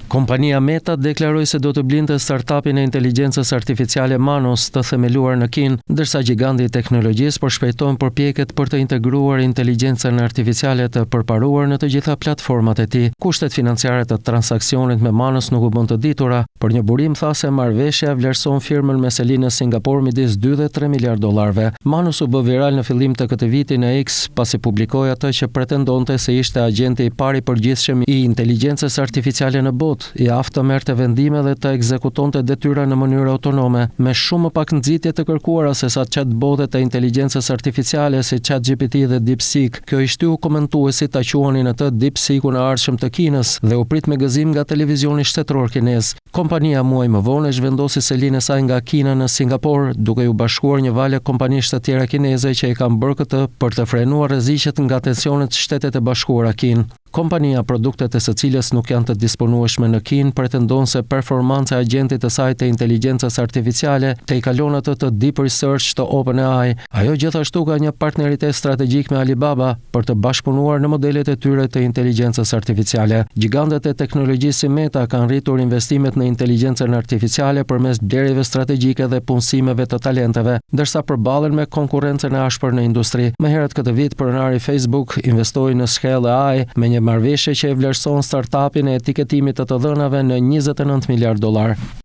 Kompania Meta deklaroi se do të blinte startupin e inteligjencës artificiale Manus, të themeluar në Kinë, ndërsa gjiganti i teknologjisë po shpejton përpjekjet për të integruar inteligjencën artificiale të përparuar në të gjitha platformat e tij. Kushtet financiare të transaksionit me Manus nuk u bënë të ditura, por një burim tha se marrëveshja e vlerëson firmën me seli në Singapor midis 2 dhe 3 miliardë dollarëve. Manus u bë viral në fillim të këtij viti në X, pasi publikoi atë që pretendonte se ishte agjenti i parë i përgjithshëm i inteligjencës artificiale në botë, i aftë të merrte vendime dhe të ekzekutonte detyra në mënyrë autonome, me shumë më pak nxitje të kërkuara sesa chatbot-et e inteligjencës artificiale si ChatGPT dhe DeepSeek. Kjo i shtyu komentuesit ta quanin atë DeepSeek-un e ardhshëm të Kinës dhe u prit me gëzim nga televizioni shtetëror kinez. Kompania muaj më vonë e zhvendosi selinë e saj nga Kina në Singapor, duke iu bashkuar një vale kompanish të tjera kineze që e kanë bërë këtë për të frenuar rreziqet nga tensionet Shtetet e Bashkuara Kinë. Kompania, produktet e së cilës nuk janë të disponueshme në Kinë, pretendon se performanca e agjentit të saj të inteligjencës artificiale tejkalon atë të Deep Research të OpenAI. Ajo gjithashtu ka një partneritet strategjik me Alibaba për të bashkëpunuar në modelet e tyre të inteligjencës artificiale. Gjigantët e teknologjisë si Meta kanë rritur investimet në inteligjencën artificiale përmes blerjeve strategjike dhe punësimeve të talenteve, ndërsa përballen me konkurrencën e ashpër në industri. Më herët këtë vit, pronari i Facebook investoi në Scale AI me një marrëveshje që e vlerëson startupin e etiketimit të të dhënave në 29 miliardë dollarë.